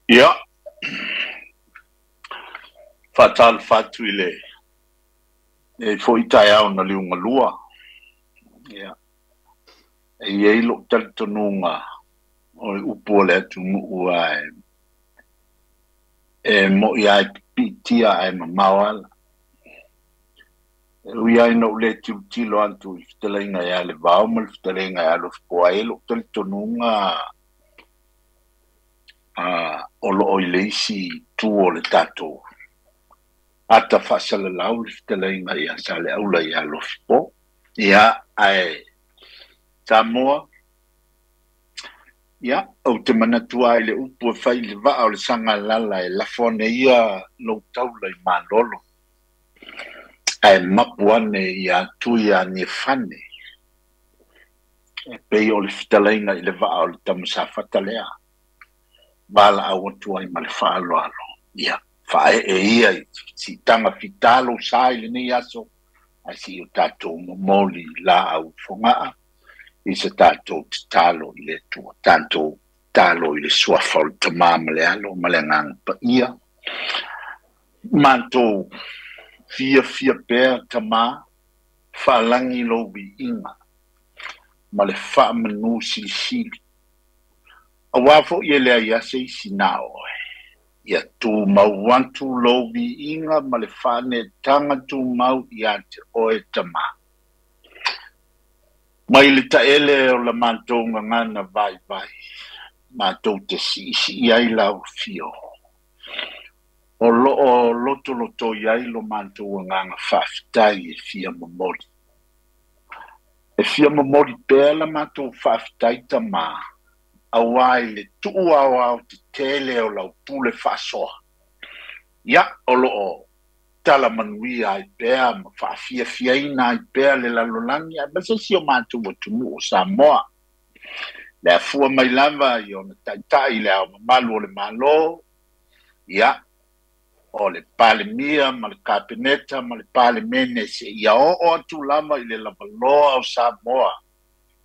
Ia, faatalofa atu i le e foi taeao na liugalua. Ia, e i ai lou talitonuga o le upu o le atunuu ae e mo'i lava e pipiitia ae mamao ala. E ui lava ina ou le tilotilo atu i le fetalaiga ia Levao ma le fetalaiga ia Alofipo, ae i ai lou talitonuga o loo i le isi itu o le tatou ata faasalalau le fetalaiga ia Saleaula ia Alofipo. Ia, ae Samoa, ia, ou te manatu lava i le upu e fai i le vaa o le Sagalala e lafo ane ia lou taula i malolo, ae mapu ane ia Tui Niafane, e pei o le fetalaiga i le vaa o le Tamasafata lea, valaau atu ai ma le faaaloalo. Ia, faaee ia i siitaga fita lou sa i lenei aso, ae seia o tatou momoli laau fogaa i se tatou tatalo i le Atua, tatou tatalo i le suafa o le Tama ma le Alo ma le Agaga Paia. Matou fiafia pea, Tama, faalagi lou viiga ma le faamanu silisili. Auā foi e leai lava se isi na oe. Ia tumau atu lou viiga ma le faaneetaga tumau ia te oe, Tama. Mai le taele o la matou gagana vaivai, matou te siisii ai lau afio. O loo lotolotoi ai lo matou agaga faafetai e fia momoli. E fia momoli pea la matou faafetai, Tama, auā i le tuu aoao tetele o lau pule faasoa. Ia, o loo talamanuia ai pea ma faafiafiaina ai pea le lalolagi aemaise si o matou atunuu o Samoa. Le afua mai lava i ona taitai le Ao Mamalu o le Malo, ia, o le Palemia ma le Kapeneta ma le Palemene seia oo atu lava i le lavaloa o Samoa,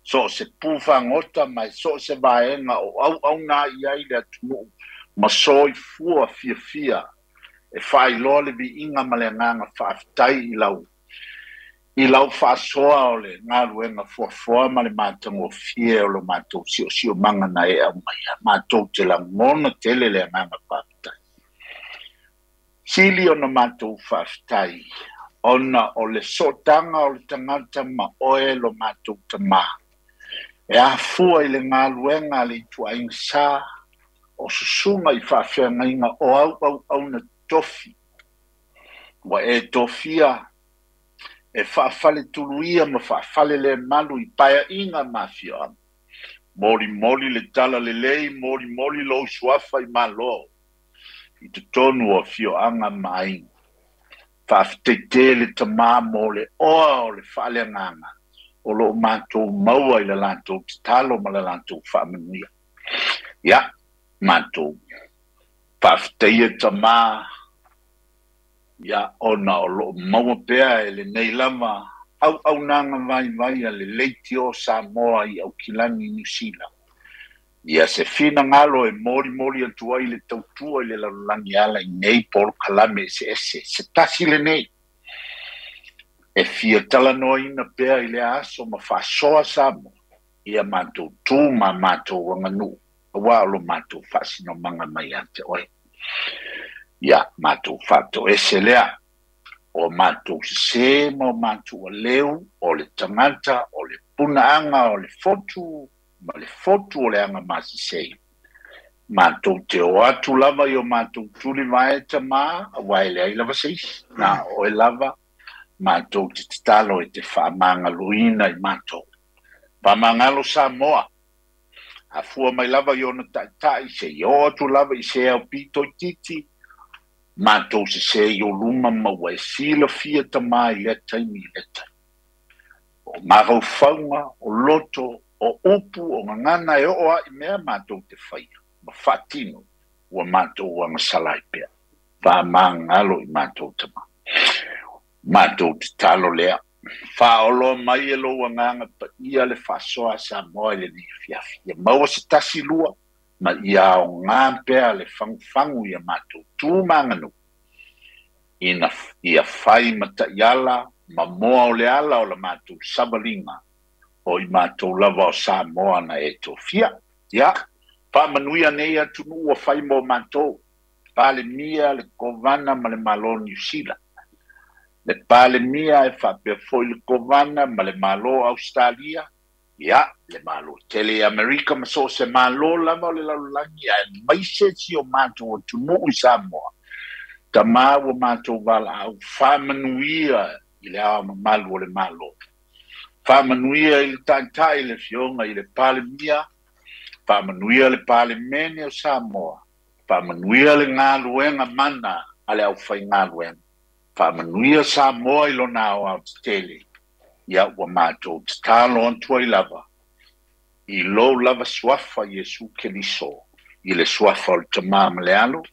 so o se pu fagota ma so o se vaega o auauna i ai le atunuu ma soifua fiafia e faailoa le viiga ma le agaga faafetai i lau faasoa o le galuega fuafoa ma le matagofie o lo matou siosiomaga na e aumaia. Matou te lagona tele le agaga faafetai. Sili ona matou faafetai ona o le sootaga o le tagata ma oe lo matou Tamā, e afua i le galuega a le ituaiga sa o susuga i faafeagaiga o auauauna tofi ua e tofia e faafaletuluia ma faafalelemalu i paeaiga ma afioaga, molimoli le tala lelei, molimoli lou suafa i Malo i totonu o afioaga ma aiga. Faafetai le Tamā mo le oa o le faaleagaga o loo matou maua i le latou tatalo ma le latou faamanuia. Ia, matou faafetaia, Tamā, ia, ona o loo maua pea e lenei lava auaunaga vaivai a le Leitio Samoa i Aukilani, Niu Sila, ia se finagalo e molimoli atu ai le tautua i le lalolagi ala i nei polokalame eseese. Se tasi lenei e fia talanoaina pea i le aso ma faasoa Samoa, ia matou tu ma matou aganuu, auā o lo matou faasinomaga mai ia te oe. Ia, matou faatoese lea o matou sesē ma o matou aleu o le tagata o le punaaga o le fotu ma le fotu o le agamasisē. Matou te o atu lava i o matou tulivae, Tamā, auā e leai lava se isi na oe lava. Matou te tatalo e te faamagaloina i matou. Faamagalo Samoa, afua mai lava i ona taitai seia oo atu lava i se aupito itiiti matou sesē i ou luma, ma ua e silafia, Tamā, i lea taimi i lea taimi. O mafaufauga o loto o upu o gagana e oo ai mea matou te faia ma faatino ua matou agasala ai pea. Faamagalo i matou, Tamā. Matou tatalo lea, faaoloa mai e lou Agaga Paia le faasoa a Samoa i lenei afiafi. Ia maua se tasi lua Ma ia aogā pea le fagufagu ia matou tu ma aganuu ina ia fai ma ta'iala ma moa o le ala o la matou savaliga o i matou lava o Samoa na e tofia. Ia faamanuia nei atunuu ua fai mo matou, Palemia le Kovana ma le Malo Niu Sila, le Palemia e faapea foi le Kovana ma le Malo Ausetalia, ia le Malo tele i Amerika ma so o se Malo lava o le lalolagi, aemaise si o matou atunuu i Samoa. Tamā ua matou valaau, faamanuia i le Ao Mamalu o le Malo, faamanuia i le Taitai le Afioga i le Palemia, faamanuia le Palemene o Samoa, faamanuia le galuega mana a le aufaigaluega, faamanuia Samoa i lona aoaotetele. Ia ua matou tatalo atu ai lava i lou lava suafa Iesu Keriso, i le suafa o le Tamā ma le Alo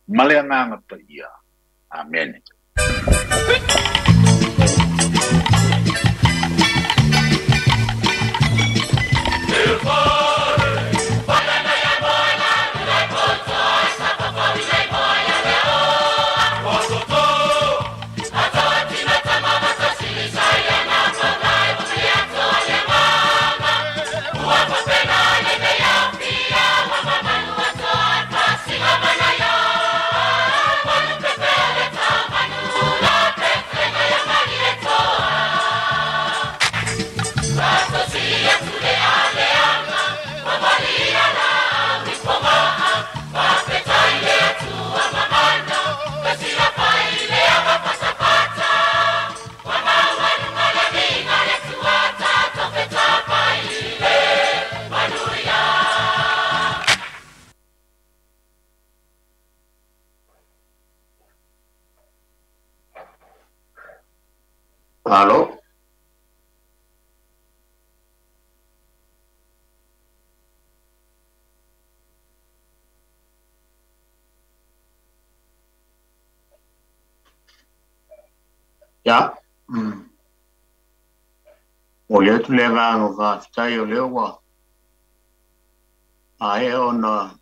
ma le Agaga Paia. Amene. Alo. Ia, momoli atu le agaga o faafetai o lea ua maea ona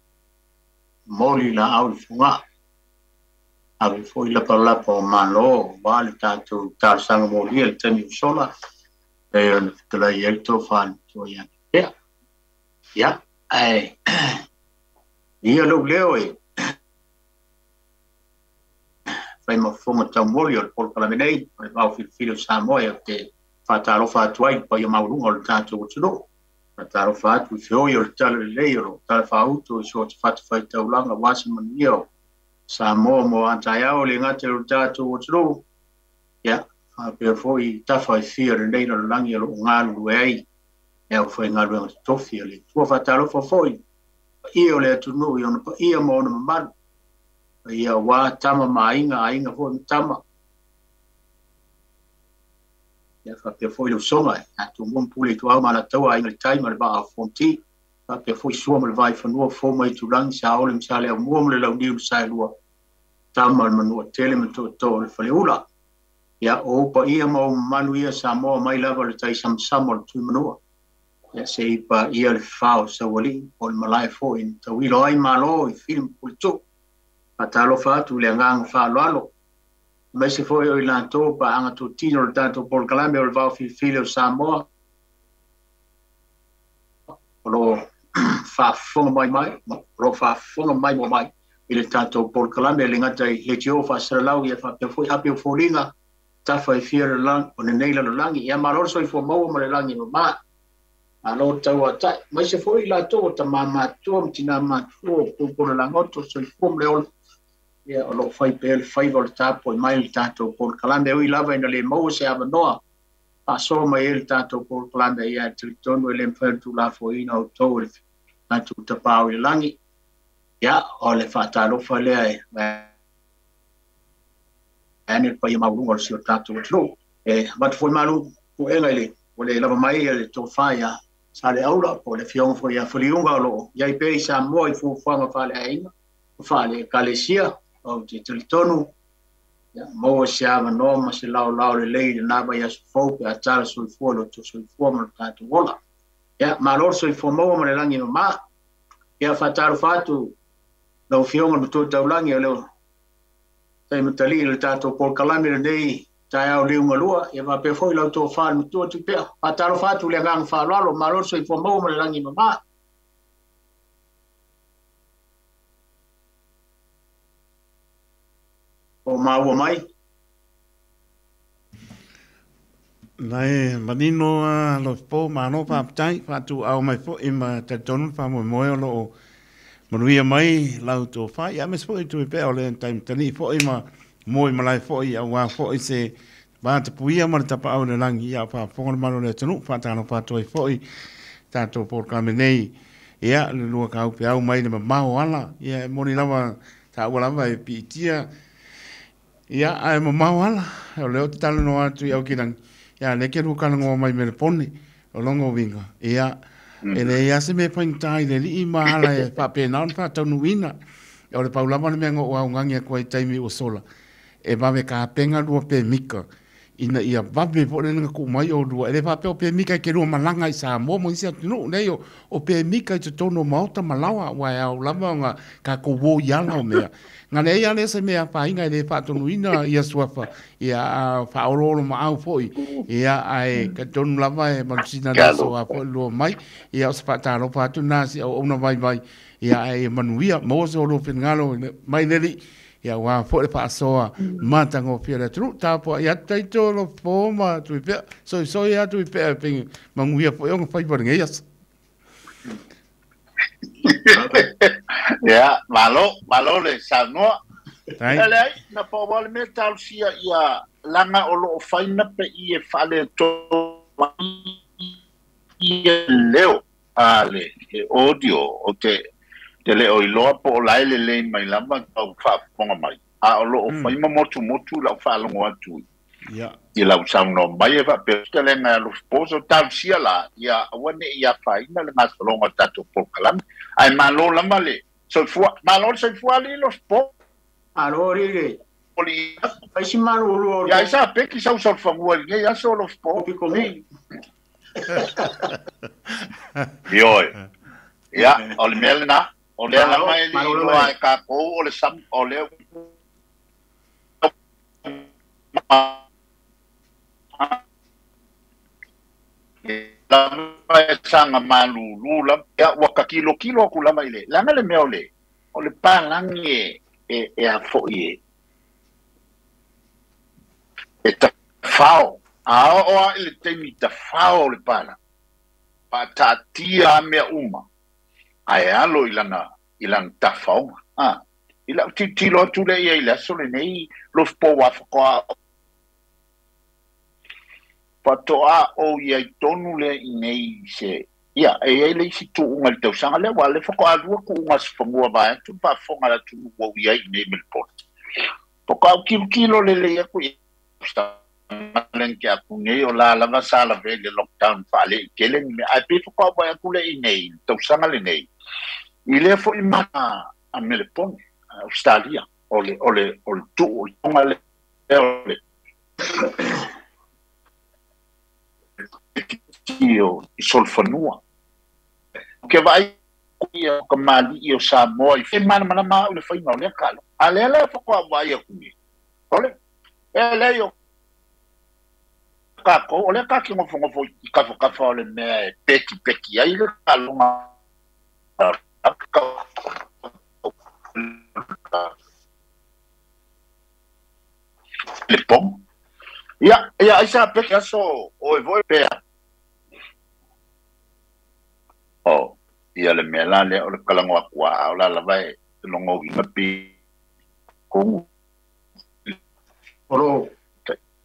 momoli laau i Fogaa. Ave foi lapalapa o malo aua le tatou talosaga molia i le taimi ua sola, pei ona fetalai ai le tofa i le matua ia Tea. Ia, ae ia lou leo e fai ma fofoga taumoli o le polokalame nei o le Vao Filifili o Samoa, ou te faatalofa atu ai i le paia maualuga o le tatou atunuu. Faatalofa atu i feoi o le talalelei o lo o talafaauto i so o se fatafaitaulaga aua se manuia o Samoa mo a taeao, le gata i lo tatou atunuu, ia faapea foi i tafa e fia o lenei lalolagi o lo o galulue ai e aufaigaluega totofi a le Atua. Faatalofa foi paia o le atunuu i ona paia ma ona mamalu, paia aua tama ma aiga, aiga foi ma tama, ia faapea foi le usoga ia Tumua ma Pule Ituau ma Alataua, Aiga i le Tai ma le Vaa o Fonoti, faapea foi Sua ma le Vaifanua, Fofo ma Aitulagi, Saole ma Saleaaumua ma le Launiu na Saelua, Tama o le Manuatele ma Tootoo o le Faleula. Ia, o ou paia ma ou mamalu ia Samoa mai lava o le taisamasama o le Tuimanua, ia se i paia le fa o Saualii po o le malae foi na tauilo ai Malo i Fili ma Puletuu. Faatalofa atu i le agaga faaaloalo, aemaise foi o i latou paaga totino o le tatou polokalame o le Vao Filifili o Samoa o lo o faafofoga mai o lo o faafofoga maimoa mai i le tatou polokalame, e le gata i leitio faasalalau, ia faapea foi api o foliga tafa e fia o lenei lalolagi. Ia malo le soifua maua ma le lagi e mama, malo tauatai, aemaise foi i latou o tama matutua ma tina matutua o pupula lagoto, soifua ma le ola, ia o lo o fai pea le faiva o le tapuai mai le tatou polokalame. Ui lava ina le maua se avanoa faasoa mai ai le tatou polokalame, ia e talitonu e le mafai ona tuulafoaiina outou e le tatou Tapaau i le lagi. Ia, o le faatalofa lea e ane le paia maualuga o le si o tatou atunuu. E avatu foi malu puega i le ua le lava mai le tofa ia Saleaula po o le afioga foi ia Faliuga o lo o i ai pea i Samoa i fuafuaga faaleaiga ma faale-ekalesia. Ou te talitonu ia maua se avanoa ma se laolao lelei i lena vaiaso fou pe a tala soifua lo outou soifua ma lo tatou ola. Ia malo le soifua maua ma le lagi e mama. Ia faatalofa atu lau Afioga i le Matua Taulagi o le taimatali'i i le tatou polokalame lenei taeao liugalua, ia faapea foi lau tofa i le Matua Tuipea. Faatalofa atu i le agaga faaaloalo, malo le soifua maua ma le lagi e mama. O maua mai. Nai manino a Alofipo, malo faafetai, faatuau mai foi ma talitonu le faamoemoe o lo o manuia mai lau tofa, ia aemaise foi Tuipea o le taimatali'i foi ma moe malae foi aua foi se vatapuia ma le tapaau i le lagi, ia faafofoga le malu o le atunuu, faatalofa atu ai foi tatou polokalame nei, ia le lua kaupeau mai le mamao ala, ia e moni lava taua lava e piitia. Ia, ae mamao ala, o lea ou te talanoa atu i Aukilagi, ia lea ke lua talanoa mai Melepone, o lona uiga, ia, e leai lava se mea e faigata i le alii ma ala e faapena ona faataunuuina. O le pau lava le mea na ou augani atu ai i taimi ua sola, e vave tapena lua pemita, ina ia vave foi lea ona tuu mai oulua. E le faapea o pemita e te lua malaga i Samoa ma isi atunuu, leai, o pemita i totonu o maota ma laoa, aua e ao lava ona tatou o i ala o mea. Na leai lava lea se mea afaina e le faatonuina ia suafa, ia a faaoloolomaau foi, ia ae talitonu lava e malusina le aso a foi lua mai. Ia o se faatalofa atu lena si auauna vaivai, ia ae ia manuia, maua so oulua finagalo mai le Alii. Ia aua foi le faasoa matagofie o le atunuu. Tapuai atu taito Alofipo ma Tuipea, soisoi lava Tuipea e pei manuia foi ona faiva i lenei aso. Ia, malo, malo le saunoa. Ia leai, na pau lava le mea talosia ia laga o lo o fai na pei e faaletonu ai ia leo. A le audio, ou te te le o iloa po o la e lelei mai lava tau faafofoga mai, a o lo o fai ma motumotu lau faalogo atu i lau saunoa mai e faapea, fetalaiga e Alofipo, so talosia la, ia aua ne i afaina le gasologa o le tatou polokalame. Ae malo lava le soifua, malo le soifua alii Alofipo. Malo alii le fai si malulu o le. Ia ai sa peki sau solofanua i lenei aso Alofipo. Piko nei. Ioe. Ia, o le mea lena, o lea lava e le i iloa e tatou o le sam, o lea lava e saga malulu lava. Ia, ua ta tilotilo atu lava i le, leaga le mea o le, o le palagi e, e a foi e, e tafao. A oo lava i le taimi tafao o le palagi, faataatia lava mea uma, ae alo i lana, i lana tafaoga. A, i lau tilotilo atu lea i ai i le aso lenei, Lofipo ua faatoa, faatoa ou i ai tonu lea i inei i se, ia, e i ai le isi tuuga i le tausaga lea, aua o lea faatoa lua tuuga aso fanua vaeatu le faafofoga a le atunuu ua ou i ai i inei i Melepona. Faatoa ou tilotilo lelei atu i ai ke aku nei o la lava sa lavea i le lockdown faale'i tele ni mea, ae pei faatoa vaai atu lea i inei i le tausaga lenei i lea foi ma a Melepone, Ausetalia, o le o le o le tuu o le tonga lea o le i solofanua. Ke vaai ia o kamali'i o Samoa i e malamalama au i le faiga o lea taaloga. A lea la faatoa ou vaai atu nei, ole, e leai o tatou, o lea ta te nofonofo i tafatafa o le mea e petipeti ai le taaloga. Le pomo. Ia, ia ai sa peke aso oe foi pea. O, ia le mea la lea o le kalago atu a o la lava e logoina pi ku. O lo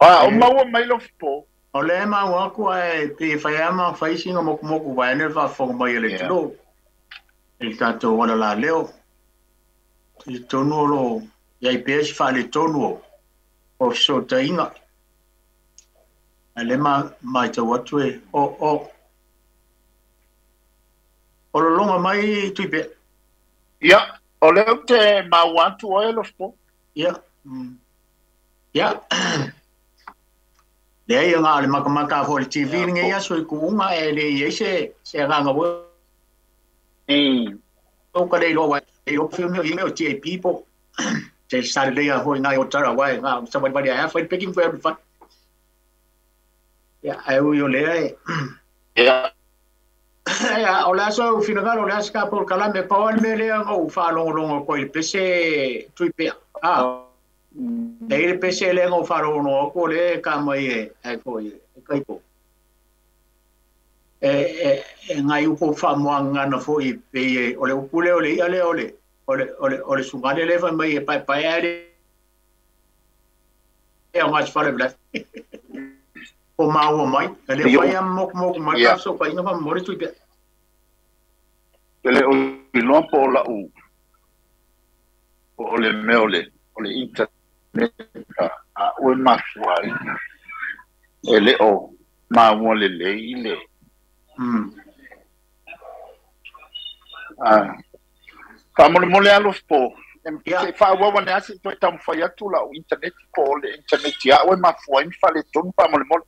A, o maua mai Lofipo. O lea e maua atu ae pei e fai lava ma fai sina motumotu vaeane le faafofoga mai a le atunuu i le tatou alalaleo. Talitonu o lo o i ai pea si faaletonu o fesootaiga. A o lea e matau atu e o o lologa mai Tuipea. Ia, o lea ou te maua atu oe Lofipo. Ia. Ia. Leai, na o le matamata foi i le TV lenei aso i tuuga e le i ai se agaga foi. O ka le loa e o fio mea i mea o TAP po te sa le lea hoi ngai o tara wai ngā sa wai wai a whai peking for every fun. Ia ai ui o lea e. Ia. Ia o le aso finagalo o le aso ka polokalame pau ale mea lea na ou faalogologo atu ai i le pese tui pea. Ah. E i le pese lea na ou faalogologo atu o lea e ka mai e ai foi e kaiko. E e e ngai upu faamuagana foi pei e o le upu lea o le i'a lea o le o le o le o le sugale lea fai mai e paepae ae le aoga se faalavelave. Po maua mai, e le fai a mokumoku mai ka fesootaiga faamolemole tui pea. E le o iloa po o la'u po o le mea o le o le internet a ue mafua ai e le o maua lelei le faamolemole alofa po se i faaauau ane lava se i toe taumafai atu la'u internet po o le internet ia au e mafua ai ma faaletonu faamolemole.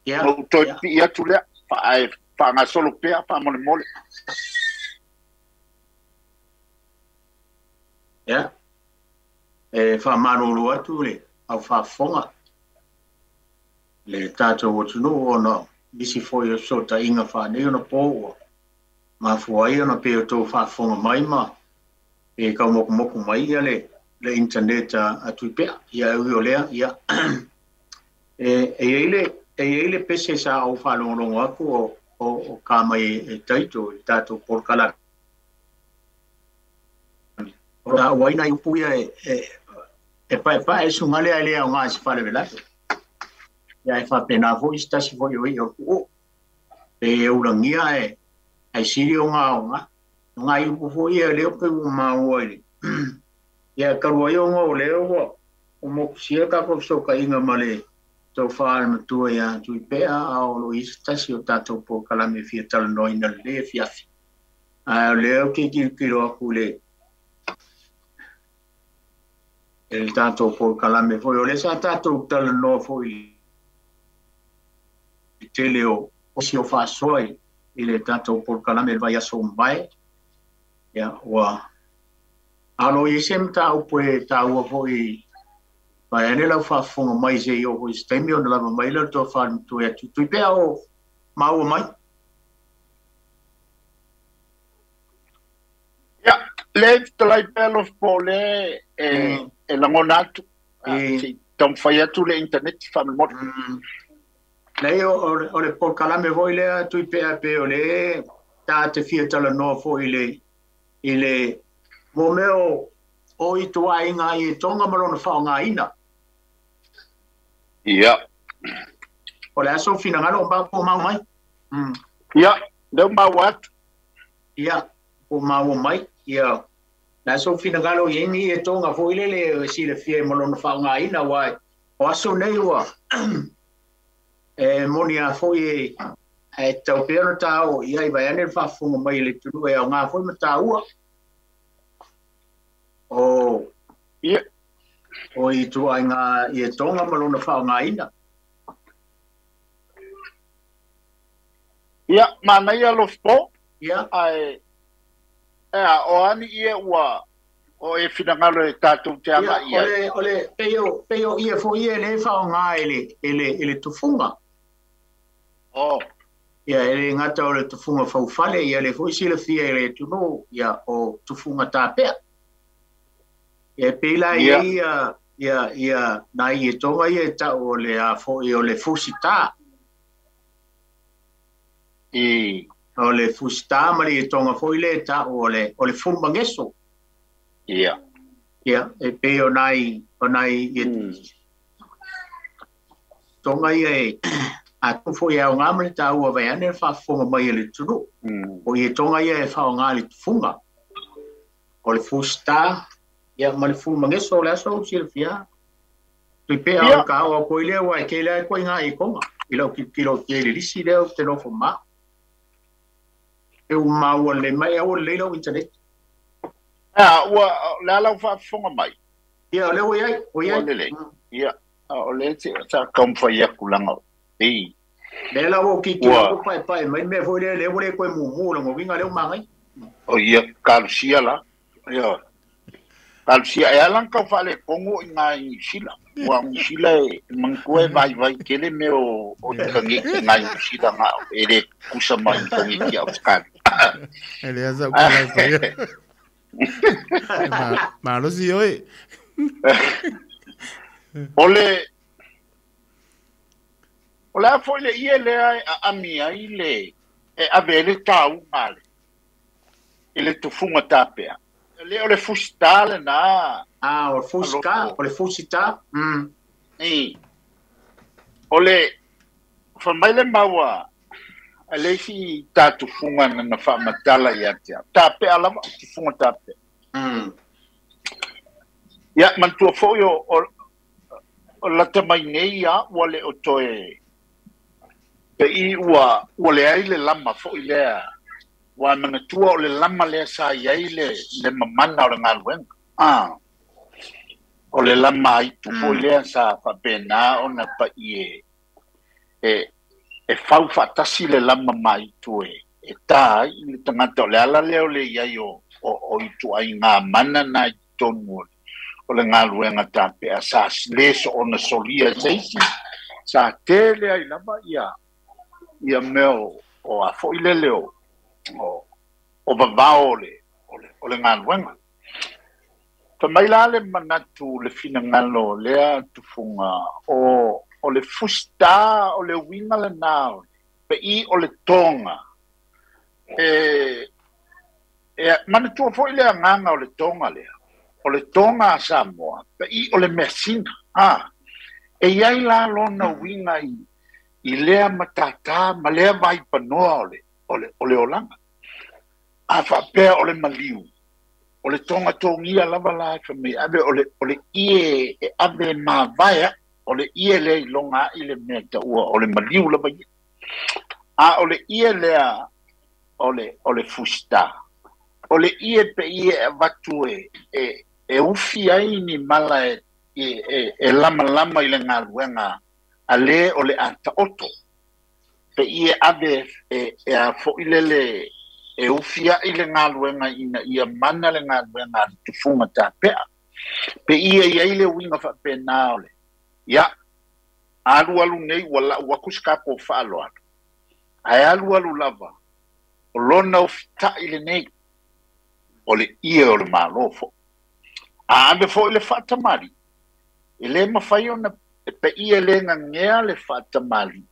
Ona ou toe pipii atu lea ae faagasolo pea faamolemole. Ia. E faamalulu atu le au faafofoga le tatou atunuu ona o nisi foi o fesootaiga faaneionapo ua mafua ai ona pei o tou faafofoga mai ma pe taumokumoku mai ia le le internet a Tuipea. Ia e ui o lea, ia e e i ai le e i ai le pese sa ou faalogologo atu o o o ka mai e taito i le tatou polokalame. O taua ai nai upu ia e e e paepae e sugale ae le aoga i se faalavelave. Ia e faapena foi se tasi foi o i'a o le pu'u'u. Pe e ulagia ae ae sili ona aoga. O nai upu foi ia lea pei ua maua i le ia talu ai ona o lea ua motusia le tatou fesootaiga ma le tofa le matua ia Tuipea, a o lo o i ai se tasi o tatou polokalame e fia talanoaina lelei afiafi. Ae o lea ou te tilotilo atu i le i le tatou polokalame foi, o lea sa tatou talanoa foi i le tele o isi o faasoa i le tatou polokalame i le vaiaso ua mavae. Ia ua a o lo o i ai se mataupu e taua foi vaeane lau faafofoga mai se i oo foi i se taimi ona lava mai lea o le tofa i le matua ia Tuipea o maua mai. Ia, le fetalai pea alofa po o le e lagona atu se i taumafai atu le internet faamolemole. Leai, o le polokalame foi lea Tuipea pei o le ta te fia talanoa foi i le i le mo mea o o ituaiga i Tonga ma lona faaaogaina. Ia. O le aso finagalo o po maua mai. Ia, lea ua maua atu. Ia, po maua mai. Ia, le aso finagalo i ai ni e Tonga foi lele e silafia ma lona faaaogaina aua o aso nei ua e moni a foi e ae tatau pea ona ta oo i ai vaeane le faafofoga mai a le atunuu e aoga foi ma taua o Ia. o ituaiga i e Tonga ma lona faaaogaina. Ia, manaia alofa po. Ia. Ae e a, o a ni ie ua o e finagalo e tatou te agai i ai? Ia, o le, o le, pei o, pei o ie foi ia lea e faaaoga e le, e le, e le tufuga. Oh. Ia, e le gata o le tufuga faufale, ia lea foi silafia e le atunuu, ia, o tufuga tapea. Ia, e pei la e i ai ia, ia, ia, nai ie Tonga ia e ta'u o le a foi o le fusitā. I. O le fusitā ma le ie Tonga foi lea e ta'u o le, o le fulumageso. Ia. Ia, e pei o nai, o nai ie Tonga ia e atonu foi e aoga ma le taua vaeane le faafofoga mai a le atunuu. O ie Tonga ia e faaaoga i le tufuga. O le fusitā, ia ma le fulumageso o le aso ua silafia. Tuipea o le ka oo atu ai lea aua e tele lava ituaiga ie Tonga. I lau tilotilo atu i ai i le lisi lea ou te nofo ma. E ua maua lelei mai, e aua lelei lau internet. A, ua, o le a lau faafofoga mai? Ia, o lea ua i ai, ua i ai. Ua lelei. Ia, a o lea sa taumafai atu leaga pei. Lea la ua ou tilotilo atu paepae mai le mea foi lea, lea ua le toe mumu lona uiga lea ua manaia. O ia kalusia la. Ia. Kalusia e alan kau whale kongo i ngā i Sila. Ua ngi sila e mangkue vai vai kele me o te kangeki ngā i Sila ngā e le kusa mai i kangeki au skali. E le asa uka lai pai. Ma losi oi. Ole o le a foi le ie lea e ami ai le e ave le tau ngale i le tufunga tapea. Le o le fusita le na. Ah, o le fusita, o le fusita. I. O le whamai le maua a le isi tā tufunga na whaamatala i atea. Tapea lava, tufunga tapea. Ia, mantua foi o lata mai nei ia, ua le o toe pe i ua le ai le lama foi lea. Ua manatua o le lama lea sa iai le mamana o le galuega. Ah. O le lama aitu foi lea sa faapena ona pa'i e fau faatasi le lama maitu e tā ai i le tagata o le ala lea o le iai o ituaiga mana na i totonu o le galuega tapea sa lē soona solia e seisi sa tele ai lava ia mea o a foi lele o vavao o le galuega. Fa mai la le manatu le finagalo lea tufuga o le fusitā o le uiga lenā o le pe'i o le toga e manatua foi le agaga o le toga lea o le toga a Samoa pe'i o le measina e iai la lona uiga i lea matatā ma lea vaipanoa o le olaga a faapea o le maliu o le toga togia lava la e famai ave o le ie e ave mavae o le ie lea i loga ai le mea taua o le maliu lava ia a o le ie lea o le fusitā o le ie pe ie e avatu e ufi ai ni mala e lamalama i le galuega a lē o le ataoto pe ie ave e a fo'i lele e ufi ai le galuega ina ia mana le galuega a le tufuga tapea pe ie iai le uiga faapena o le ia alu alu nei ua la'u aku se kako fa'aloalo ae alu alu lava o lona ofita'i lenei o le ie o le mālō fo'i a ave fo'i le fa'atamali e lē mafai ona e pe'ia lē gagea le fa'atamali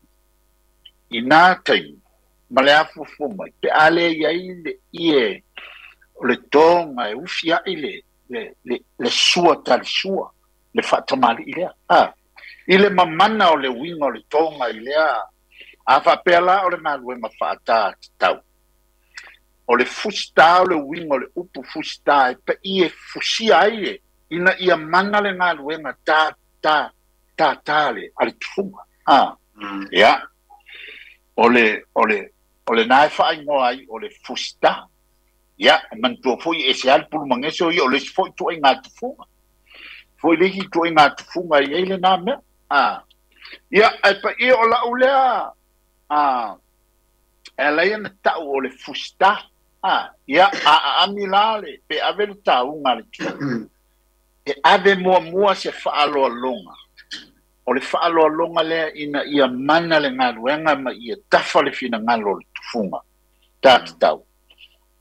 i nā taimi ma le afuafua mai pe a lē iai le ie o le toga e ufi a'i le sua talisua le fa'atamali'i lea i le mamana o le uiga o le toga i lea a faapea la o le galuega fa'atā tatau o le fusitā o le uiga o le upu fusitā e pa'i e fusia ai e ina ia mana le galuega tā tā tā le a le tufuga ia o le nā e fa'aigoa ai o le fusitā ia manatua foi e se ale pulumageso ia o le isi fo'i tu'aigā tufuga foi le isi tu'aigā tufuga i ai lenā mea ia ae paia o la'u lea e alai ana ta'u o le fusitā ia aami la le pe ave le tāuga le tufuga e ave muamua se fa'aloaloga o le fa'aloaloga lea ina ia mana le galuega ma ia tafa le finagalo o le tufuga tā tatau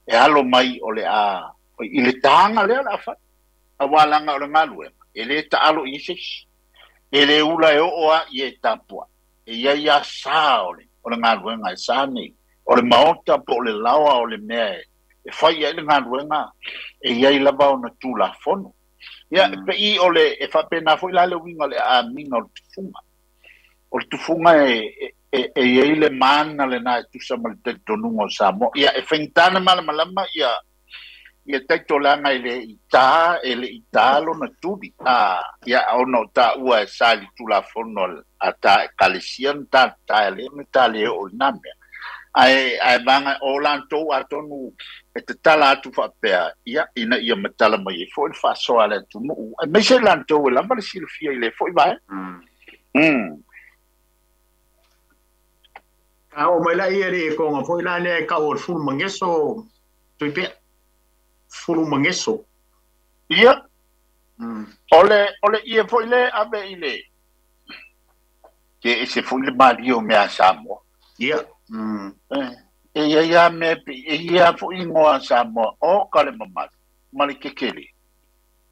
e alo mai o le a i le tāga lea le a fai auā laga o le galuega e lē ta'alo i ese e lē ula e o'o a i e tapua'i e iai a sā o le galuega e sā nei o le maota po o le laoa o le mea e fai ai le galuega e iai lava ona tulafono ia pe'i o le e faapena foi la le uiga o le aamiga o le tufuga o le tufuga e iai le mana lenā e tusa ma le talitonuga o Samoa ia e faigata na malamalama ia taitolaga e le i tā e le i tā lona tuli ia ona o tāua e sa i le tulafono a tā ekalesia na tā e le na tā le o lenā mea ae vaga o latou atonu e tatala atu faapea ia ina ia matala mai ai fo'i le fa'asoa a le atunu'u ae maise latou e lava le silafia i le fo'i vaega. A o mai la ia le konga foi la le ka o le fulu mangeso tui pea. fulu mageso. Ia. O le ie foʻi le ave i le ke ese foʻi le malie o mea a Samoa. Ia. E ia ia mea e ia foʻi igoa a Samoa o ka le mamalu ma le kekele.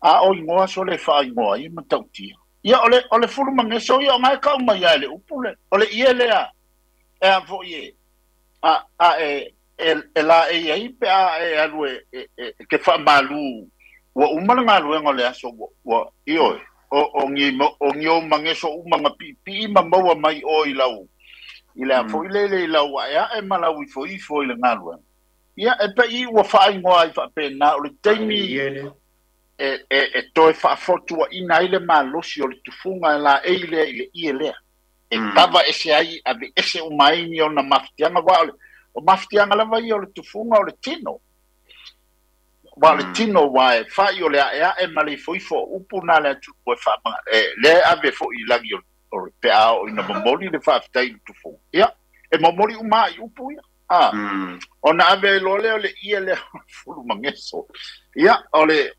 A o igoa so le faaigoa ia matautia. Ia o le fulu mageso ia o ngai kau mai ai le upu le. O le ie lea e a foʻi e a e la e iai pe a e alu e ke faamalu ua uma le galuega o le aso ua ioe o ni o mageso uma ga piipii ma maua mai o i lau i le a foʻi lele i lau aeae ma lau ifoifo i le galuega. Ia e pei ua faaigoa ai faapena o le taimi Ie le. e toe faafotuaʻina ai le malosi o le tufuga e laei lea i le ie lea. E kava ese ai ave ese uma ai ni ona mafatiaga wa o mafatiaga lava ia o le tufuga o le tino. Wa o le tino wa e fai o le aeae ma le ifoifo o upu na le atunuu e faamaga e lea ave foʻi i lagi o le pe'a o ina momoli le faafetai i le tufuga. Ia e momoli uma ai upu ia. A ona ave ai loa lea o le ie lea o le fulu mageso. Ia o le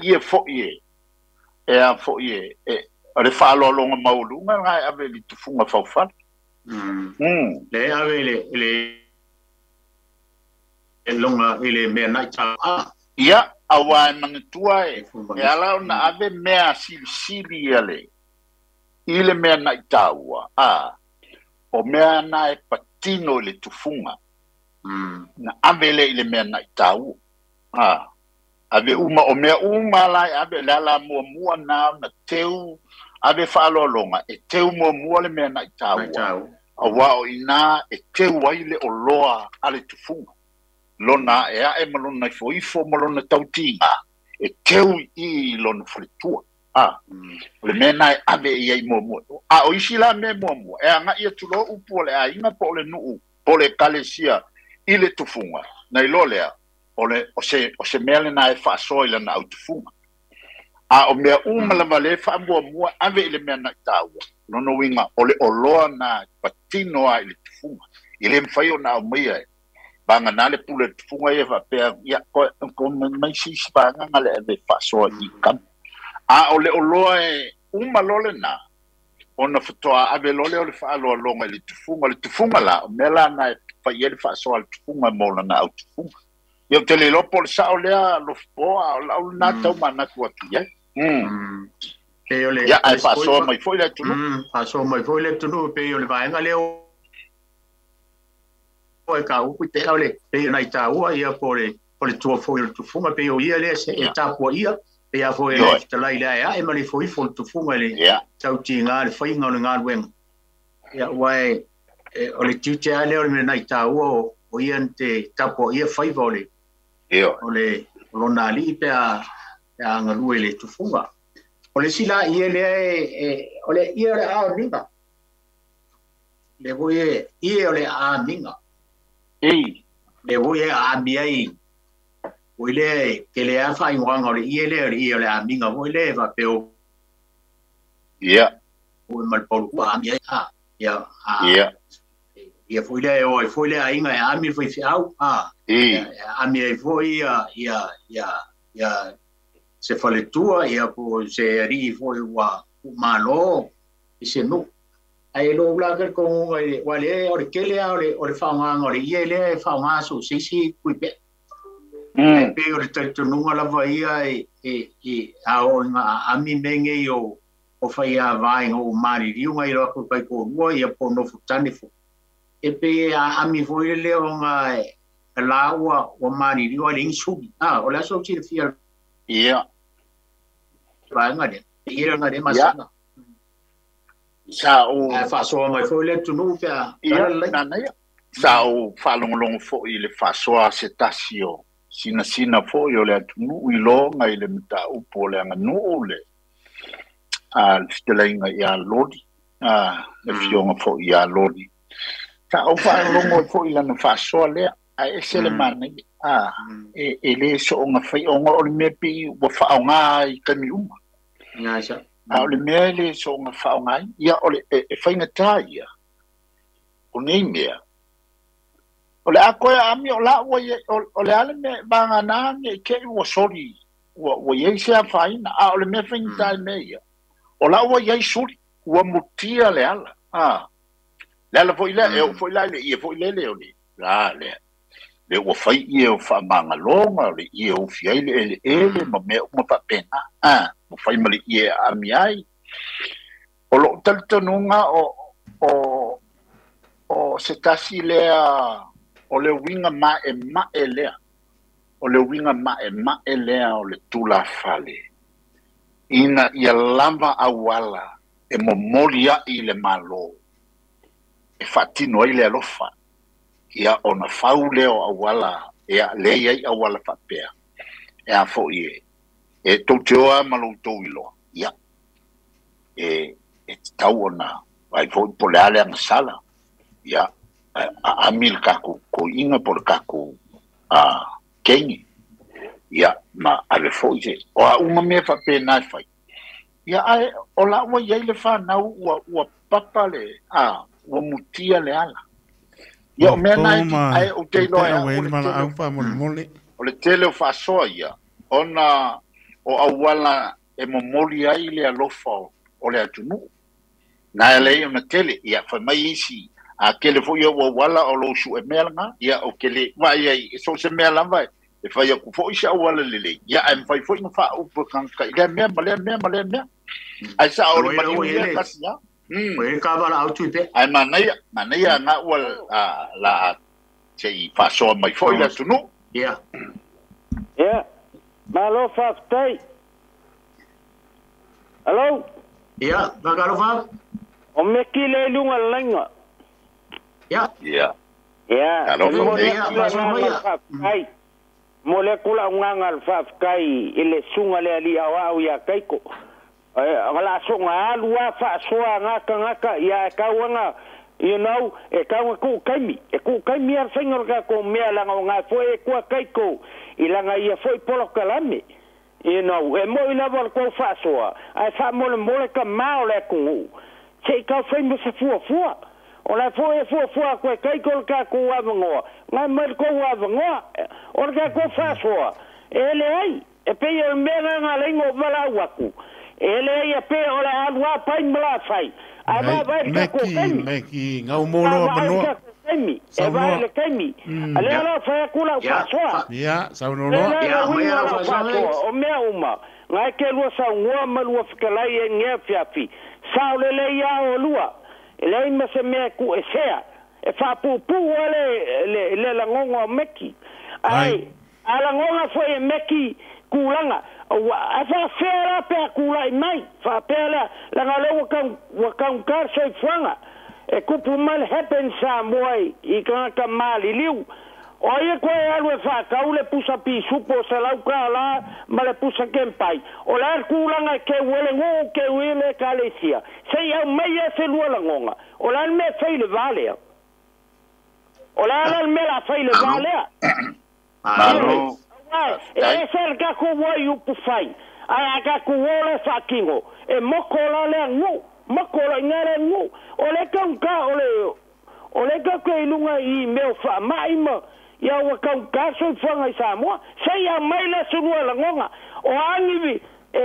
ie foʻi e a foʻi e o le faaaloaloga maualuga na e ave i le tufuga faufale. Le ave le longa i le mea nai ta a. Ia, auā e manatua e ala ona ave mea silisili ia le i le mea naʻi tāua a o mea na e patino i le tufuga na ave lea i le mea naʻi tāua a ave uma o mea uma la e ave le ala muamua na ona teu ave faaaloaloga e teu muamua le mea naʻi Nai tāua tau. auā o inā e teu ai le oloa a le tufuga lona aeae ma lona ifoifo ma lona tautiga e teu i lona faletua a o le mea na e ave i ai muamua a o isi la mea muamua e agaʻi atu loa upu o le aiga po o le nuu po o le ekalesia i le tufuga na iloa lea o le o se mea lena e faasoa i lana autufuga a o mea uma lava le faamuamua ave i le mea naʻi tāua lona uiga o le oloa na patino a i le tufuga i le mafai ona aumaia e vagana le pule tufuga ia faapea ia ko mai sisi vagaga le ave faasoa i kama a o le oloa e uma loa lena ona fatoa ave loa lea o le faaaloaloga i le tufuga. Le tufuga la o mea la na e fai ai le faasoa a le tufuga mo lana autufuga. Ia ou te le iloa po o le sao lea Lofopo a o lau lena tau manatu atu i ai. Pe o le Ia ae faasoa mai foi le atunuu. Faasoa mai foi le atunuu pe o le vaega lea o e ka upu te o le pe nai tāua ia po le tua foi o le tufuga pe o ia lea se e tapua ia pe a foi le fetalai le aeae ma le ifoifo o le tufuga i le tautiga le faiga o le galuega. Ia ua e o le tiute a lea o le mea nai tāua o ia na te tapua ia faiva o le o le o lona alii pe a galue i le tufuga. O le isi la ie lea o le ie o le amiga. Le foi e ie o le amiga. Ei. Le foi e ami ai o ile ke le a faaigoaga o le ie lea o le ie o le amiga foi le faapea o o ma le paulukua ami ai a ia a ia foi le o ai foi le aiga e ami foi feau a e ami ai foi ia se faletua ia po se alii foi ua malo i se nuu ai lo la ke ko ngai wa le o le kele a o le faaaogaga o le ie lea e faaaoga so se isi kui pe pe o le talitonuga lava ia e a o nga ami menge i o fai a vaenga o maliliu ngai loa ko kai ko lua ia po no futane fo e pe a ami foi le o nga e la ua maliliu a le insugi a o le aso ti fia vaenga le ia nga le masana Sa o a faasoa mai foi le atunuu pe a Ia, nana ia. Sa o faalogologo foʻi i le faasoa se tasi o sinasina foʻi o le atunuu i loga i le mataupu o le aganuu le a le fetalaiga iā Loli a le afioga foʻi iā Loli. Sa ou faalogologo ai foʻi lana faasoa lea ae ese le manaia a e lē soonga fai ona o le mea pei ua faaaogā ai taimi uma. Nga sa. A o le mea e lē soonga faaaogā ai ia o le e faigatā ia o nei mea. O le a koe ami o la ua o le ale me vanga ne ke ua soli ua iai se afaina a o le mea faigata i mea ia. O la ua iai suli ua mutia le ala. Le ala foi lea e oo foi la i le ie foi lele o le la lea. Le ua fai ie o faamagaloga o le ie ufi ai le eleele ma mea uma faapena. Ua fai ma le ie e aami ai. O loo talitonuga o se tasi lea o le uiga maemae lea. O le uiga maemae lea o le tulafale. Ina ia lava auala e momoli ai le malo. E faatino ai le alofa. Ia ona fau lea o auala e lea ai auala faapea. E a foi e tou te oa ma lo tou iloa. Ia e tatau ona ai foi po le ale agasala. Ia a ami le kakou koiga po le kakou kenge. Ia ma ave foi se o a uma mea faapena e fai. Ia ae o la ua iai le fanau ua papa le ua mutia le ala. Ia o mea na ae o te iloa o le tele o faasoa ia ona o auala e momoli ai le alofa o le atunuu. Na e lei ona tele ia fai mai isi a kele foi ua auala o lou sue mea laga ia o kele vai ai so se mea lava e fai aku foi se auala lelei ia ae mafai foi ona faaupu e tagata i lea mea ma lea mea ma lea mea. Ae sa o le maliu ia kasi a. O e ka vala au tui pe. Ae manaia nga ua la se i faasoa mai foi le atunuu. Ia. Ia. Malo faafetai. Alo. Ia, fakalofa. O meki le luga lainga. Ia. Ia. Ia. Alofa ia, faafetai. Mo le kula unga le faafetai i le suga le ali au ia kaiko. Ngala songa alua faasoa ngaka ia e kauanga you know e kauanga ku kaimi e ku kaimi ar fainga ka ko mea langa o ngā foi e kua kaiko i langa ia foi polokalame you know e mo i lava ko faasoa ai fa mole mole ka mao le kungu se ka fai mo se fua fua o la foi e fua fua ko kaiko ka ko avangoa ngai mai ko avangoa o ka ko faasoa e le ai e pe o mea ngā lengo vala waku ele ia pe o le alua pai mala fai a va va ka ko kai meki ngau molo manoa e va le kaimi ale ala fa kula fa soa ia saunoa ia mai ala fa soa o mea uma ngai ke lua saungoa ma lua fikalai e ngea fiafi sao le le ia o lua ele ma se mea ku e sea e fa pu pu ale le la ngongo meki ai ala ngonga foi e meki kulanga a fa fera pe kula mai fa pela la ngale wa kan kar so fuanga e kupu mal happen sa moi i kan ka mali liu o ia ko alu fa ka ule pusa pi supo se lau ka la male pusa kempai o la kulanga ke wele ngo ke wele kalesia se ia mai se lua la ngonga o la me fei le vale o la me la fei le vale malo e se ka ko wai upu fai a ka ko wole fa kingo e moko la le ngu moko la ngare ngu o le ka ka o le ka ke lunga i me fa mai ma ia wa ka ka so fa ngai sa mo se ia mai le sulu la ngonga o angi e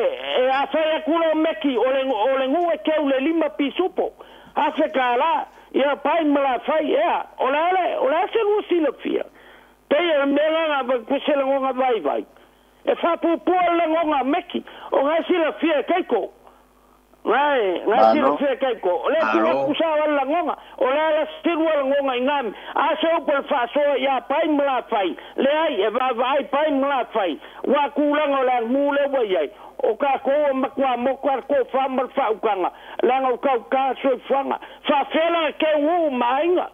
a fa ya kulo meki o le ngu e ke le lima pisupo a fe kala ia pai mala fai ia o la se lu silafia te mea nga kusela ngonga vai vai e fa pu le ngonga meki o ngai silafia keiko ngai silafia keiko le ku kusa la ngonga o la la silua la ngonga ingam a se o pol fa so ya pai mala fai le ai e va vai pai mala fai wa kulanga la mule wa yai o ka ko makwa mokwa ko fa mal fa ukanga la ngau ka ka so fanga fa fela ke u mainga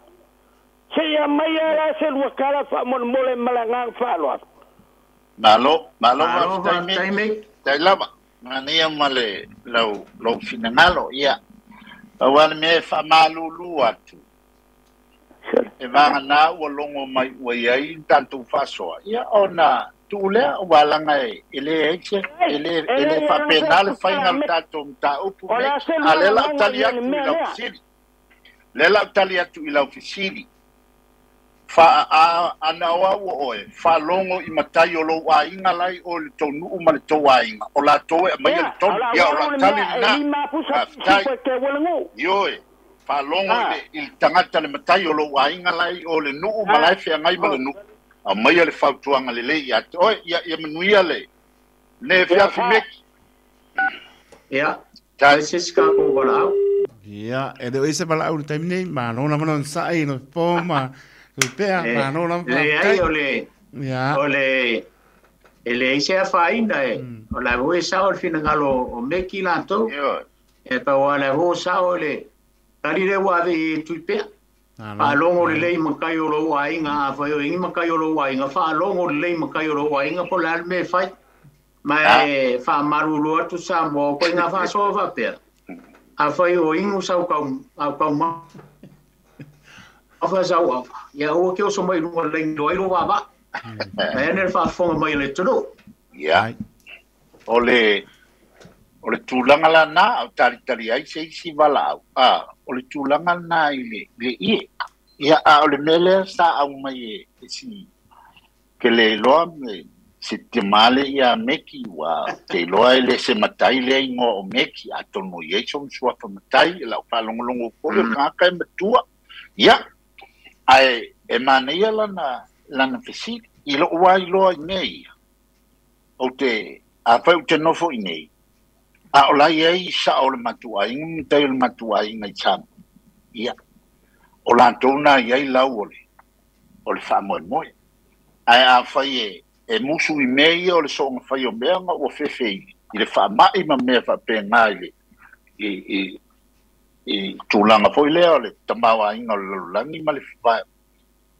se ia mai ala se lua kala fa mon mole malanga fa lo malo malo tai tai lava mania male lau lau finangalo ia awale me fa malulu atu e vanga na ua longo mai ua iai tantu fasoa ia ona tuulea walanga e le exe ele fa penal final tato ta upu ale la tali atu i lau fisili le la tali atu i lau fisili Fa a ana o au oe faalogo i matai o lou aiga lai o le tounu'u ma le tou aiga o latou e aumaia le tonu ia o la'u tali lenā faafetai ioe faalogo i le tagata le matai o lou aiga lai o le nu'u ma lae feagai ma le nu'u aumaia le fautuaga lelei ia te oe ia ia manuia le le fiafi meki ia tai se se ka ko wala ia e le o ise wala au le taimi nei malo lava lona sa'i le po ma pea malo lava leai o le ia o le e leai se afaina e o la foi e sao le finagalo o meki latou e pau a le foi sao le tali le ua ave i tui pea faalogo lelei matai o lou aiga afai o igi matai o lou aiga faalogo lelei matai o lou aiga po o le a le mea e fai ma e faamalulu atu Samoa o koiga faasoa faapea afai o inu sau kau au kau ma afa sau afa ia ua ke oso mai luga le ai lo vava ma ene le faafofoga mai le atunuu ia o le tulaga lana o talitali ai se isi valaau a o le tulaga lena i le ie ia a o le mea lea sa au mai e si ke le iloa me se temale ia meki ua te iloa e le se matai lea igoa o meki atonu i ai sona suafa matai e la'u faalogologo foi o le tagata e matua ia ae e manaia lana fesili i lo'u ai loa i mea ia ou te afai ou te nofo i nei a o lai ai sa'o o le matuaiga ma matai o le matuaiga i Samoa ia o latou na i ai lau o le faamoemoe ae afai e musu i mea ia o le so'oga fai o mea ma ua fefe i le faama'i ma mea faapena i i tulaga foi lea o le tamaoaiga o le lalolagi ma le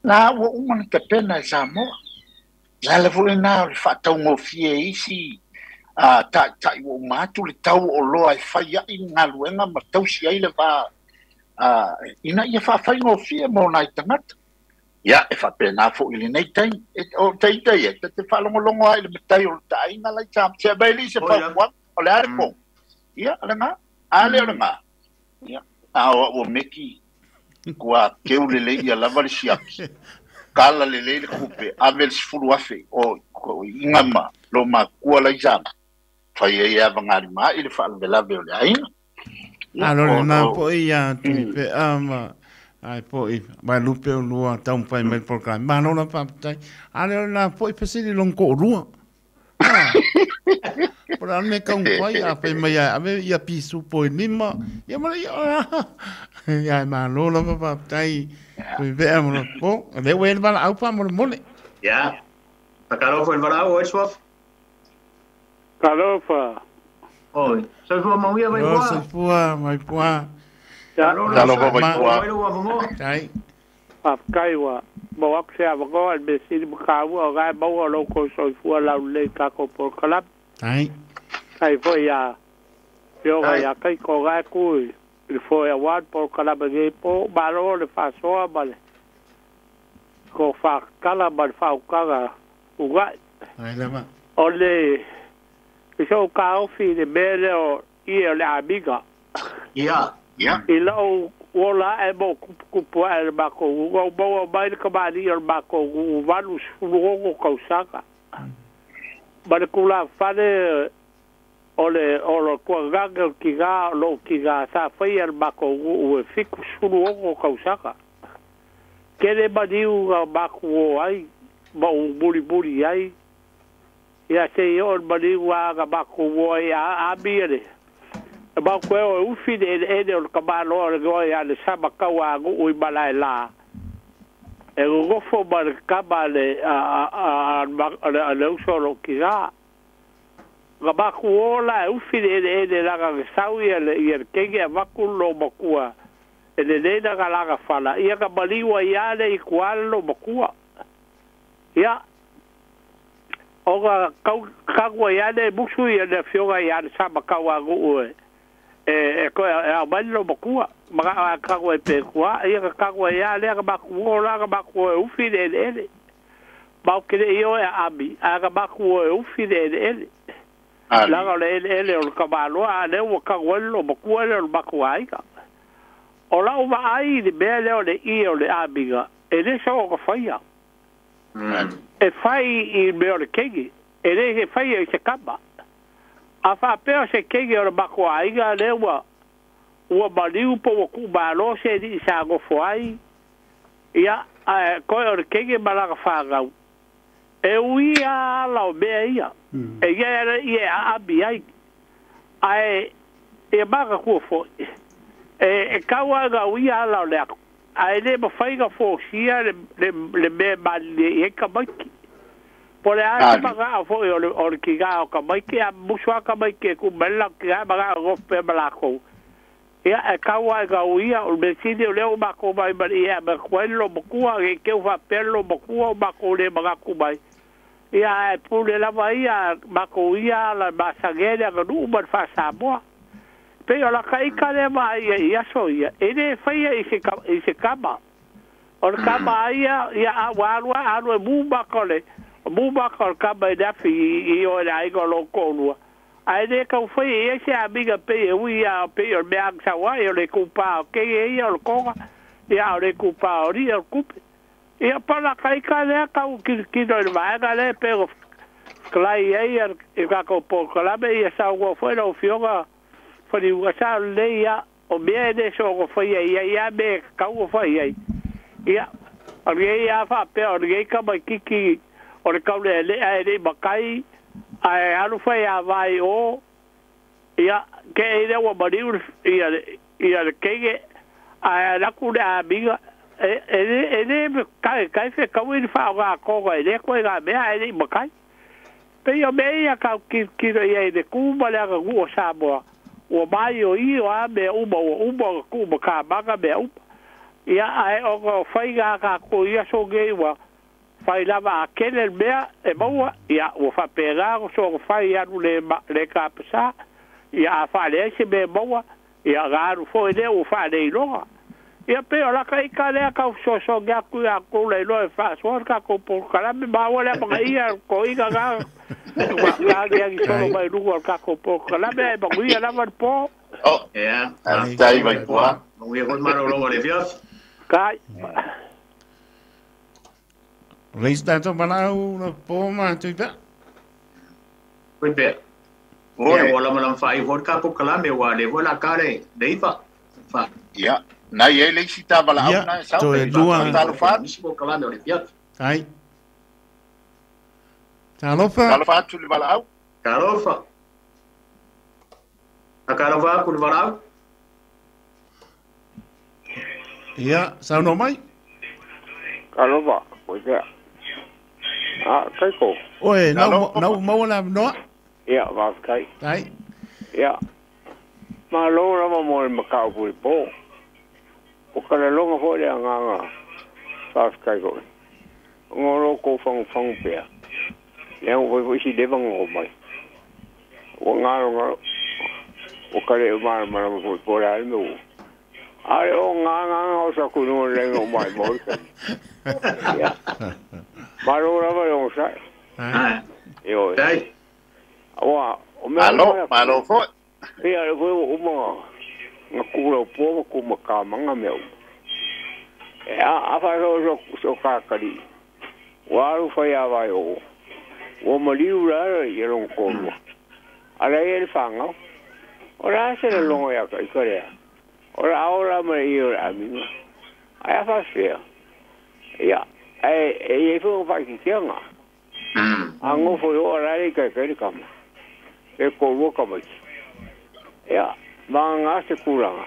la ua uma na tapena e Samoa le ala foi lena o le faataugofie isi taʻitaʻi ua uma atu le tau o loa e fai a'i galuega ma tausi ai le va ina ia faafaigofie mo nai tagata ia e faapena fo'i lenei taimi o taita ia te faalogologo ai le matai o le taaiga lai sa se mai li se fautuaga o le a le po ia o lena a le o lena ia a o ua meki kua keu lelei ia lava le siaki kala lelei le kupe ave le 10,000 o iga ma lo makua lai sa fai ai avagalima i le faalavelave o le aiga alo lena po'i ia tui pea ma ai po'i mai lupe o lua taumafai mai le polokalame malo lava faafetai a le o lena po'i fesili lona to'alua po o le a le mea taumafai afai mai ae ave ia pisupo e lima ia ma le ia ia malo lava faafetai tui pea ma le po o lea ua i ai le valaau faamolemole ia faatalofa i le valaau o ai le suafa talofa oi soifua manuia Vaipua soifua Vaipua talofa Vaipua tai faafetai ua maua atu se avanoa le mea sili ma kāua o gae maua o lou kou soifua laulelei tatou polokalame tai tai foi ia fioga ia kaiko gae ku i le foe award polokalame nei po malo le faasoa ma le ko faakala ma le faaukaga uga'i ai lava o le i sou kaofi i le mea lea o ie o le amiga ia ia i la'u ola aʻe mo kupukupu aʻe le makou uga u maua mai le kamali'i o le makou uu 86 tausaga ma le tulafale o le o le tuagage o le tigā o lo'u tigā sa faia le makou uu e 76 tausaga kele maliu ga maku o ai ma u mulimuli ai ia sei o le maliu a ga maku o ai a ami le e mau koe o e ufi le eleele o le kamaloa le goa ia le sama kaua agu'u i malae lā e gogofo ma le kama le a le uso o lou tigā ga maku o la e ufi le eleele laga ge sau ia le ia le kege avatu lo makua e lelei laga laga fala ia ga maliu ai a le i kuala lo makua ia o ga kau kaua ia le musu ia le afioga ia le sama kaua agu'u e e ko e au mai lo makua ma ga kaua e pe kua ia ga kaua ia le ga maku o la ga maku e ufi le eleele mau ke le io e ami a ga maku e ufi le eleele laga o le eleele o le kamaloa a le ua kaua lo makua le o le makua aiga o la'u vaai i le mea lea o le ie o le amiga E le so o faia. E fai i mea o le keiki. E le e faia i se kama. A faapea se keiki o le makuaiga lea ua ua maliu po ua kuumālō se alii sa gofo ai ia ae koe o le keiki ma lana fanau e uia ala o mea ia e ia ia e aabi ai ae e maka kua foʻi e kau aga uia ala o le aku ae lē mafai ga fosia le mea malilie i ai kamaiki po le a se magaʻo foʻi o le kigā o kamaiki a musu a kamaiki e kuʻu mai le lago kigā magaʻo gofu pea ma lakou ia e kau ai ga uia o le mesili o lea ua makou mai ma le ia ma kuai le lomakua e keu faapea le lomakua o makou le magaku mai ia ae pule lava ia makou ia ala masagea le aganuu ma le faasamoa pei o laka ika lea vaai ai i aso ia e lē faia i se kama o le kama aia ia a ua alu a alu e mū maka o le mū maka o le kama i le afi i o le aiga o lou toʻalua ae lē taufai i ai se amiga pei e ui a pei o le mea agasau ai o le itupā o keie ia o le toga ia a o le itupā o alii o le tupe ia pa laka ika lea tau kilokilo i le vaega lea pe o fetalai ai i tatou polokalame ia saunoa foi lau afioga faliuga sa o lelei ia o mea e lē soona faia ia ia mea e tatau ona fai ai ia o lenei a faapea o lenei tamaititi o le taulealea e leʻi matai ae alu fai avā i o ia ke i lea ua maliu ia ia le keige ae alaku le amiga e lē kai kai fekaui le faaaogātoga e lē koe mea ae leʻi matai pei o mea ia kau kilokilo ia i le kū ma le aganuu o Samoa ua mai o i o a mea uma ua uma ona tuu ma kamaga mea uma ia ae ona o faiga a tatou ia so nei ua fai lava a kele le mea e maua ia ua faapena ona soona fai alu le le kapasā ia a faaleai se mea maua ia ga alu foi lea ua faaleiloga ia pei o laka ika lea kau fesoasoani atu ia kou lailoa e faasoa le tatou polokalame maua lea magaia koiga ga agiagi solo mai luga o le tatou polokalame ae manuia lava le po. Oh, Ia. faafetai Vaipua. Manuia foi le malologa o le afiafi. Kai. O le isi tatou valaau le po ma Tuipea. Foi pea. Ia Oi, ua lamalama faaiu foi le ka polokalame ua le foi la ka le le iva. Fa. ia, na i ai le isi ta valaau Ia, na e sau toe pe lua. faatalofa atu. Nisi polokalame o le afiafi. Tai. Talofa. Talofa atu le valaau. Talofa. Akalofa aku le valaau. Ia, saunoa mai. Alofa, o te a kai ko. Oe, nau Talofa. nau maua le avanoa. Ia, faafetai. Tai. Ia, malo lava mo le mataupu i le po. O ka laloga foʻi le agaga faafetai foʻi. Ona o lo kou fagufagu pea. Lea ua fai foʻi si leva goo mai. Ua galogalo. Ua ka le malamalama foʻi po o le a le mea ua. A le o gagaga o sa kunuga le o mai mo le taimi. Ia, malo lava le ogosaʻi. Tai. Ai. E oe. Tai. Ua, o mea uma Malo, ia malo foi. ia le foi ua uma ga kulau ma kumakamaga mea uma. E a a faaso so so kakali. Ua alu fai avai o. Ua maliu la ia logo kolua. Ala ia le fagau. O la se le logo ia ka i ka lea. O la ao la ma ia o le amiga. Ai a faafea. Ia, e e i foi faakitiaga. A gofo i o la le kai kai le kama. E kolua kamaiti. Ia, ma se kulaga.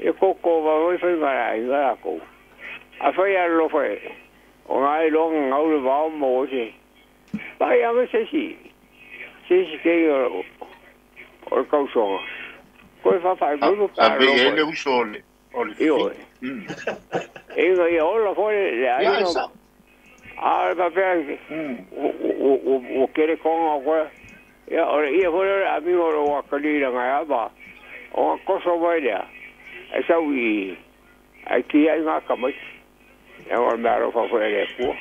E koko va oi fai ga ai ga ko. A fai a lo fai. O ngai lo ngau le vao mo se. Pai a se si. Se si ke o o kau songa. Ko fa fa A mo a pa ve lo e fai. le uso o le o le Io. fifi. E ga ia o la foi le ai Ia, e no. sa. A pa pe o o kere konga ko. Ia o ia foi le amigo lo wa kalira ngai aba. O koso mai lea. E sau i ai ki ai ngā kamai. E o mea ro fa foi le pua.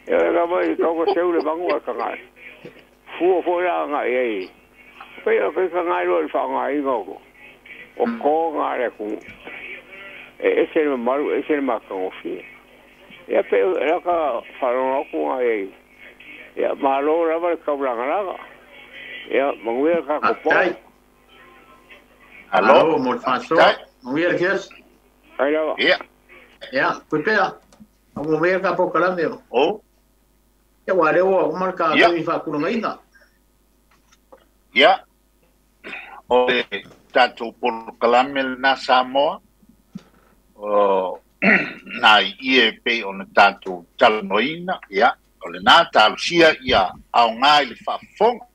E o ka mai ka ko seu le bangu a ka ngai. Fua foi la ngai ei. Pe o ka ngai ro le fa ngai ngā ko. O ko ngā le ku. E e se le maru e se le makangofi. Ia pe la ka whalonga ku ngai. Ia malo lava le kaulagalaga. Ia manuia ka ko po. Alo, mo le faasoa. Manuia le kiasi. Ai lava. Ia. Ia, pepea. A mo mea ka polokalame o. O. Ia ua lea ua uma le ka taimi faakulagaina. Ia. O le tatou polokalame lena Samoa. O nai ie pei ona tatou talanoaina. Ia, o lena talosia ia aoga i le faafofoga.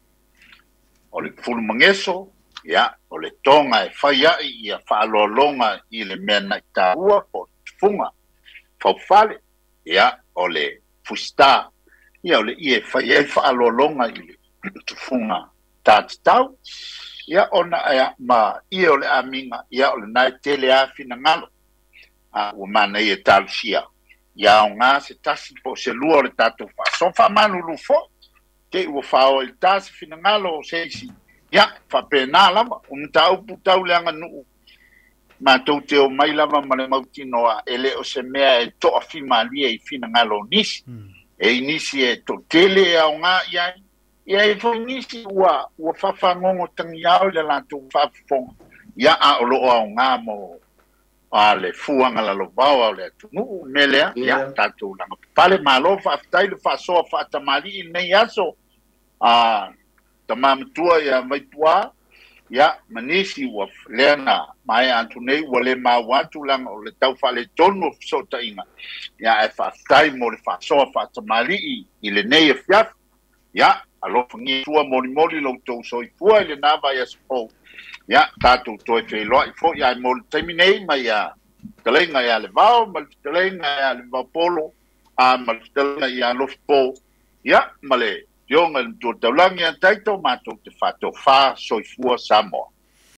O le fulumageso, ia, o le toga e fai ai ia faaloaloga i le mea na i taua po o le tufuga faufale. Ia, o le fusita, ia, o le ie e fai ai faaloaloga i le tufuga tatatau. Ia, ona ia, ma ie o le amiga, ia, o lena e tele a finagalo. A ua manaia talosia ia aoga se tasi po o se lua o le tatou faasoa faamalulu foi te ua faaoa i le ta se finagalo o se isi. Ia, faapena lava o mataupu tau le aganuu matou te o mai lava ma le mautinoa e le o se mea e toafimalie i finagalo o nisi. E i nisi e toatele e aoga i ai, ia e foi nisi ua faafagogo tagiao i le latou faafofoga. Ia, a o loo aoga mo a le fuaga lalovao o le atunuu mea lea. Ia, tatou laga papale malo faafetai le faasoa faatamalii lenei aso. A tama matua ia Vaipua, ia, ma nisi ua lea na maea atu nei ua le maua atu laga o le tau faaletonu o fesootaiga. Ia, ae faafetai mo le faasoa faatamalii i lenei afiafi. Ia, alofagia tua molimoli lo outou soifua i lena vaiaso fou. Ia, tatou toe feiloai foi ae mo le taimi nei mai ia fetalaiga ia Levao ma le fetalaiga ia Levaopolo a ma le fetalaiga ia Alofipo. Ia, ma le afioga i le Matua Taulagi ia Taito, matou te faatofa soifua Samoa.